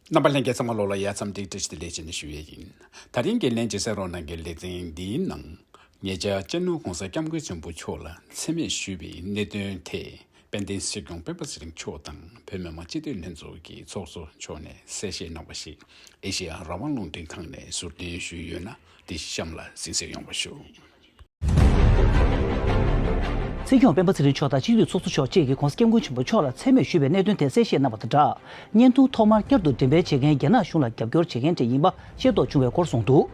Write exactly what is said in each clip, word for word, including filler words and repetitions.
རྣམ་པ་ལྷན་རྒྱས་ཚང་མ་ལོགས་ལ་ཡ་མཚམས་འདི་བཀྲ་ཤིས་བདེ་ལེགས་བྱས་ནས་ཞུ་ཡས་ཡིན། ད་རིང་གི་ལན་ཇི་སེ་རོ་ནང་གི་ལེ་ཚན་འདིའི་ནང་། ཉེ་ཆར་སྤྱི་ནོར་༸གོང་ས་༸སྐྱབས་མགོན་ཆེན་པོ་མཆོག་ལ་མཚན་སྨད་ཞུས་པའི་གནད་དོན་ཐད། དཔལ་ལྡན་སྲིད་སྐྱོང་སྤེན་པ་ཚེ་རིང་མཆོག་དང་བོད་མི་མང་སྤྱི་འཐུས་ལྷན་ཚོགས་ཀྱི་ཚོགས་གཙོ་མཆོག་ནས་གསལ་བཤད་གནང་བ་ཞིག་ཨེ་ཤེ་ཡ་རང་དབང་རླུང་འཕྲིན་ཁང་ནས་ཟུར་འདོན་ཞུས་ཡོད་ན། དེ་གཤམ་ལ་གསན་གཟིགས་ཡོང་བ་ཞུ། སྲིད་སྐྱོང་སྤེན་པ་ཚེ་རིང་མཆོག་དང་སྤྱི་འཐུས་ཚོགས་གཙོ་མཆོག་བཅས་ཀྱིས་༸གོང་ས་༸སྐྱབས་མགོན་ཆེན་པོ་མཆོག་ལ་མཚན་སྨད་ཞུས་པའི་གནད་དོན་དེ་གསལ་བཤད་གནང་བ་དང་སྦྲགས། བརྙན་ཐུང་ཐོག་མར་བསྐྱར་དུ་འགྲེམས་སྤེལ་བྱེད་མཁན་རྒྱ་ནག་གཞུང་ལ་རྒྱབ་སྐྱོར་བྱེད་མཁན་གྲས་ཡིན་པ་ཤེས་རྟོགས་བྱུང་བའི་སྐོར་གསུངས་འདུག།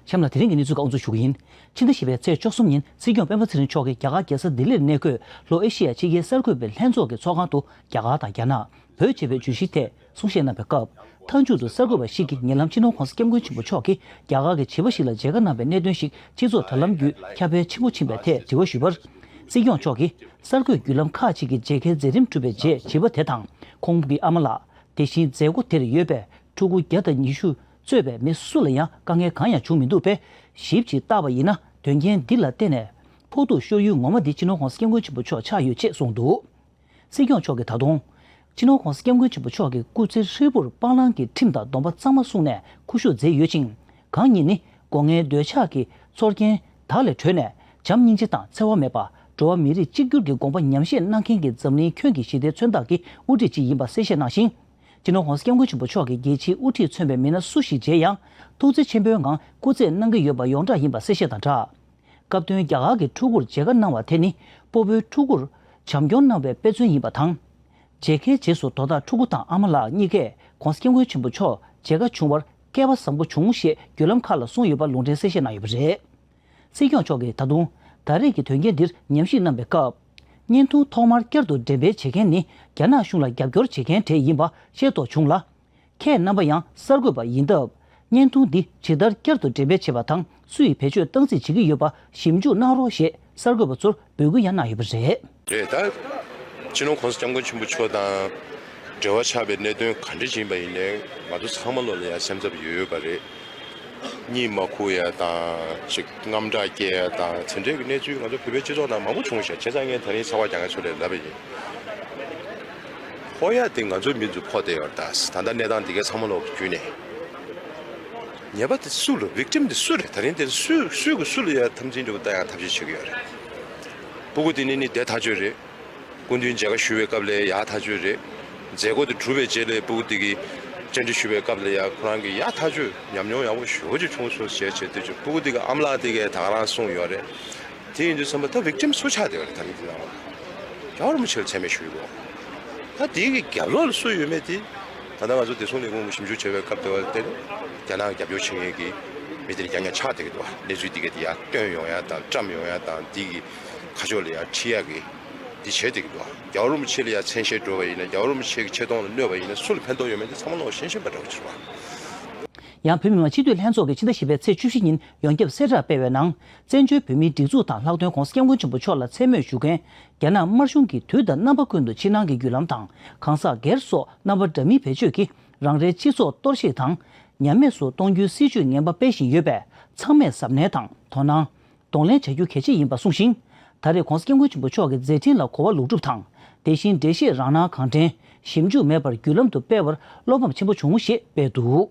གཤམ་ལ་དེ་རིང་གི་གནས་ཚུལ་ཁག་དབུ་འཛུགས་ཞུ་གི་ཡིན། ཕྱི་ཟླ་བཞི་པའི་ཚེས་བཅུ་གསུམ་ཉིན་སྲིད་སྐྱོང་སྤེན་པ་ཚེ་རིང་མཆོག་གིས་རྒྱ་གར་རྒྱལ་ས་ལྡི་ལིར་གནས་འཁོད་ལྷོ་ཨེ་ཤེ་ཡ་ཕྱི་རྒྱལ་གསར་འགོད་པའི་ལྷན་ཚོགས་ཀྱི་ཚོགས་ཁང་དུ་རྒྱ་གར་དང་རྒྱ་ནག་བོད་ཅེས་པའི་བརྗོད་གཞི་ཐད་གསུང་བཤད་གནང་བའི་སྐབས། མཐའ་མཇུག་ཏུ་གསར་འགོད་པ་ཞིག་གིས་ཉེ་ལམ་སྤྱི་ནོར་༸གོང་ས་༸སྐྱབས་མགོན་ཆེན་པོ་མཆོག་གིས་རྒྱ་གར་གྱི་བྱིས་པ་ཞིག་ལ་མཇལ་ཁ་གནང་བའི་གནད་དོན་ཞིག་སྤྱི་ཚོགས་དྲ་ལམ་བརྒྱུད་ཁྱབ་སྤེལ་ཆེན་པོ་ཕྱིན་པའི་ཐད་དྲི་བ་ཞུས་པར། སྲིད་སྐྱོང་མཆོག་གིས་གསར་འགོད་བརྒྱུད་ལམ་ཁག་ཅིག་གིས་མཇལ་ཁའི་མཛད་རིམ་གྲུབ་པའི་རྗེས་བྱིས་པ་དེ་དང་ཁོང་གི་ཨ་མ་ལགས། དེ་བཞིན་མཛད་སྒོ་དེར་ཡོད་པའི་ཕྲུ་གུ་བརྒྱ་དང་ཉི་ཤུ་གཙོས་པའི་མི་སུ་ལ་ཡང་དཀའ་ངལ་གང་ཡང་བྱུང་མི་འདུག་པས། ཞིབ་ཅིང་བརྟག་པ་ཡིན་ན་དོན་རྐྱེན་འདི་ལ་བརྟེན་ནས་ཕོག་ཐུག་ཤོར་ཡུལ་ངོ་མ་འདི་སྤྱི་ནོར་༸གོང་ས་༸སྐྱབས་མགོན་ཆེན་པོ་མཆོག་ཆགས་ཡོད་ཅེས་གསུངས་འདུག། སྲིད་སྐྱོང་མཆོག་གིས་ད་དུང་། སྤྱི་ནོར་༸གོང་ས་༸སྐྱབས་མགོན་ཆེན་པོ་མཆོག་གི་སྐུ་ཚེ་ཧྲིལ་པོར་སྤང་བླང་གི་ཁྲིམས་དང་སྡོམ་པ་གཙང་མ་བསྲུངས་ནས་ཁུ་བཞུགས་མཛད་ཡོད་ཅིང་། གང་ཉིད་ནི་སྒོ་ལྔའི་འདོད་ཆགས་ཀྱི་ཚོར་རྐྱེན་དག་ལས་གྲོལ་ནས་བྱམས་སྙིང་རྗེ་དང་འཚེ་བ་མེད་པ། འགྲོ་བ་མི་རིགས་གཅིག་གྱུར་གྱི་དགོངས་པ་ཉམས་བཞེས་གནང་མཁན་གྱི་འཛམ་གླིང་ཁྱོན་གྱི་ཞི་བདེའི་མཚོན་རྟགས་ཀྱི་དབུ་ཁྲིད་ཅིག་ཡིན་པ་གསལ་བཤད་གནང་ཞིང་། སྤྱི་ནོར་༸གོང་ས་༸སྐྱབས་མགོན་ཆེན་པོ་མཆོག་གིས་རྒྱལ་སྤྱིའི་དབུ་ཁྲིད་མཚོན་པའི་མི་སྣ་སུ་ཞིག་མཇལ་ཡང་། ཐུགས་བརྩེ་ཆེན་པོའི་ངང་སྐུ་རྩེད་གནང་གི་ཡོད་པ་ཡོངས་གྲགས་ཡིན་པ་གསལ་བཤད་དང་སྦྲགས། སྐབས་དོན་རྒྱ་གར་གྱི་ཕྲུ་གུར་མཇལ་ཁ་གནང་བ་དེ་ནི་སྤོ་བོའི་ཕྲུ་གུར་བྱམས་སྐྱོང་གནང་བའི་དཔེ་མཚོན་ཡིན་པ་དང་། མཇལ་ཁའི་རྗེས་སུ་དོ་བདག་ཕྲུ་གུ་དང་ཨ་མ་ལགས་གཉིས་ཀས་༸གོང་ས་༸སྐྱབས་མགོན་ཆེན་པོ་མཆོག་མཇལ་ཁ་བྱུང་བར་སྐལ་བ་བཟང་པོ་བྱུང་ཞེས་བརྒྱུད་ལམ་ཁག་ལ་གསུངས་ཡོད་པ་ལུང་འདྲེན་གསལ་བཤད་གནང་ཡོད་པ་རེད། སྲིད་སྐྱོང་མཆོག་གིས་ད་དུང་ད་རེས་ཀྱི་དོན་རྐྱེན་འདིར་ཉམས་ཞིབ་གནང་བའི་སྐབས། བརྙན་ཐུང་ཐོག་མར་བསྐྱར་དུ་འགྲེམས་སྤེལ་བྱེད་མཁན་ནི་རྒྱ་ནག་གཞུང་ལ་རྒྱབ་སྐྱོར་བྱེད་མཁན་གྲས་ཡིན་པ་ཤེས་རྟོགས་བྱུང་ལ། ཁྱེད་རྣམ་པ་ཡང་གསར་འགོད་པ་ཡིན་སྟབས། བརྙན་ཐུང་འདི་ཇི་ལྟར་བསྐྱར་དུ་འགྲེམས་སྤེལ་བྱེད་པ་དང་སུ་ཡིས་བེད་སྤྱོད་བཏང་རྩིས་བྱེད་ཀྱི་ཡོད་པ་ཞིབ་འཇུག་གནང་རོགས་ཞེས་གསར་འགོད་པ་ཚོར་འབོད་སྐུལ་ཡང་གནང་ཡོད་པ་རེད། རེད་ད། སྤྱི་ནོར་༸གོང་ས་༸སྐྱབས་མགོན་ཆེན་པོ་མཆོག་དང་འབྲེལ་བ་ཆགས་པའི་གནད་དོན་ག་འདྲ་ཞིག་ཡིན་པ་ཡིན་ནའི་ང་ཚོ་ཚང་མ་ལོ་ལ་ཡང་སེམས་འཚབ་ཡོད་ཡོད་པ་རེད། གཉིད་མ་ཁུག་ཡ་དང་ཅིག་དངངས་སྐྲག་སྐྱེ་ཡ་དང་དེ་འདྲའི་གི་གནས་ཚུལ་ང་ཚོ་བོད་པའི་སྤྱི་ཚོགས་ནང་མང་པོ་བྱུང་ཤག་བྱས་ཙང་ངས་ད་རིང་ཚ་བ་རྒྱག་མཁན་ཚོ་ལ་ལབ་པ་ཡིན། ཕོག་ཡ་དེ་ང་ཚོའི་མི་ཚོ་ཕོག་བསྡད་ཡོད་རེད་ད། ད་ལྟ་གནས་སྟངས་འདི་གའི་ཚང་མ་ལོག་བརྒྱུད་ནས། ཉེས་པ་དེ་སུ་ལ་victim་དེ་སུ་རེད། ད་རིང་དེ་སུ་སུས་གི་སུ་ལ་ཡ་འཐབ་འཛིང་འདྲ་པོ་ལྟ་ཡང་ཐབས་ཤེས་བྱེད་ཀྱི་ཡོད་རེད། སྤུ་གུ་དེ་ནི་ནི་བདེ་ཐག་ཆོད་རེད། སྐུ་མདུན་མཇལ་ཁ་ཞུ་བའི་སྐབས་ལ་ཡག་ཐག་ཆོད་རེད། མཛད་སྒོ་དེ་གྲུབ་པའི་རྗེས་ལ་སྤུ་གུ་དེ་གི་བཅར་འདྲི་ཞུ་བའི་སྐབས་ལ་ཡ་ཁོ་རང་གི་ཡག་ཐག་ཆོད་ཉམས་མྱོང་ཡག་པོ་ཞེ་པོ་ཅིག་བྱུང་སོང་ཟེར་བྱས་དུས་ཅིག་སྤུ་གུ་དེ་གི་ཨ་མ་ལགས་དེ་གས་ད་ག་རང་གསུངས་ཡོད་རེད། དེ་ཡིན་དུས་ཙམ་པ་ད་victim་སུ་ཆགས་བསྡད་པ་རེད། ད་རིང་འདི་ནང་ལ་རྒྱལ་བ་རིན་པོ་ཆེ་ལ་མཚན་སྨད་ཞུ་ཡི་གོ། ད་དེའི་གི་རྒྱབ་ལོགས་ལ་སུ་ཡོད་མེད་དེ། ད་ལྟ་ང་ཚོ་བདེ་སྲུང་ལས་ཁུངས་ཀྱི་ཞིབ་འཇུག་བྱས་པའི་སྐབས་དེ་བ་དེ་རྒྱ་ནག་རྒྱབ་སྐྱོར་བྱེད་མཁན་གྱི་མི་དེ་རྒྱ་ནག་ཆགས་བསྡད་ཀྱི་འདུག་བ། གནས་ཚུལ་འདི་ག་དེ་ཡར་བཏོན་ཡོང་ཡ་དང་བཀྲམ་ཡོང་ཡ་དང་འདི་གི་ཁ་ཕྱོགས་ལ་ཡར་ཁྲིད་ཡ་གི་འདི་བྱས་བསྡད་ཀྱི་འདུག་བ། རྒྱལ་བ་རིན་པོ་ཆེ་ལ་ཡར་མཚན་ཤས་འགྲོ་བ་ཡིན་ན། རྒྱལ་བ་རིན་པོ་ཆེ་གི་ཆེ་མཐོང་ལ་གནོད་པ་ཡིན་ན། སུ་ལ་ཕན་ཐོགས་ཡོད་མེད་དེ་ཚང་མ་ལོག་ཤེས་ཤེས་པ་འདྲ་བོ་ཅིག་རེད་བ། ཡང་བོད་མི་མང་སྤྱི་འཐུས་ལྷན་ཚོགས་ཀྱིས་ཕྱི་ཟླ་བཞི་པའི་ཚེས་བཅུ་བཞི་ཉིན་ཡོངས་ཁྱབ་གསལ་བསྒྲགས་སྤེལ་བའི་ནང་། བཙན་བྱོལ་བོད་མིའི་སྒྲིག་འཛུགས་དང་ལྷག་དོན་༸གོང་ས་༸སྐྱབས་མགོན་ཆེན་པོ་མཆོག་ལ་མཚན་སྨད་ཞུ་མཁན། རྒྱ་ནག་དམར་གཞུང་གིས་དུས་དང་རྣམ་པ་ཀུན་ཏུ་ཕྱི་ནང་གི་བརྒྱུད་ལམ་དང་གང་ཟག་སྒེར་སོགས་རྣམ་པ་འདྲ་མིན་བེད་སྤྱོད་ཀྱིས་རང་རེའི་སྤྱི་ཚོགས་གཏོར་བཤིག་དང་ཉམས་དམས་སུ་གཏོང་རྒྱུའི་སྲིད་བྱུས་ངན་པ་སྤེལ་བཞིན་ཡོད་པས། ཚང་མས་གཟབ་ནན་དང་དོ་སྣང་། གདོང་ལེན་བྱ་རྒྱུ་གལ་ཆེ་ཡིན་པ་གསུངས་ཤིང་། ད་རེས་༸གོང་ས་༸སྐྱབས་མགོན་ཆེན་པོ་མཆོག་གི་མཛད་འཕྲིན་ལ་གོ་བ་ལོག་སྒྲུབ་དང་། དེ་བཞིན་འགྲེལ་བཤད་རང་སྣང་གང་དྲན། ཞིབ་འཇུག་མེད་པར་བརྒྱུད་ལམ་དུ་སྤེལ་བར་བློ་ཕམ་ཆེན་པོ་བྱུང་ཞེས་སྤེལ་འདུག།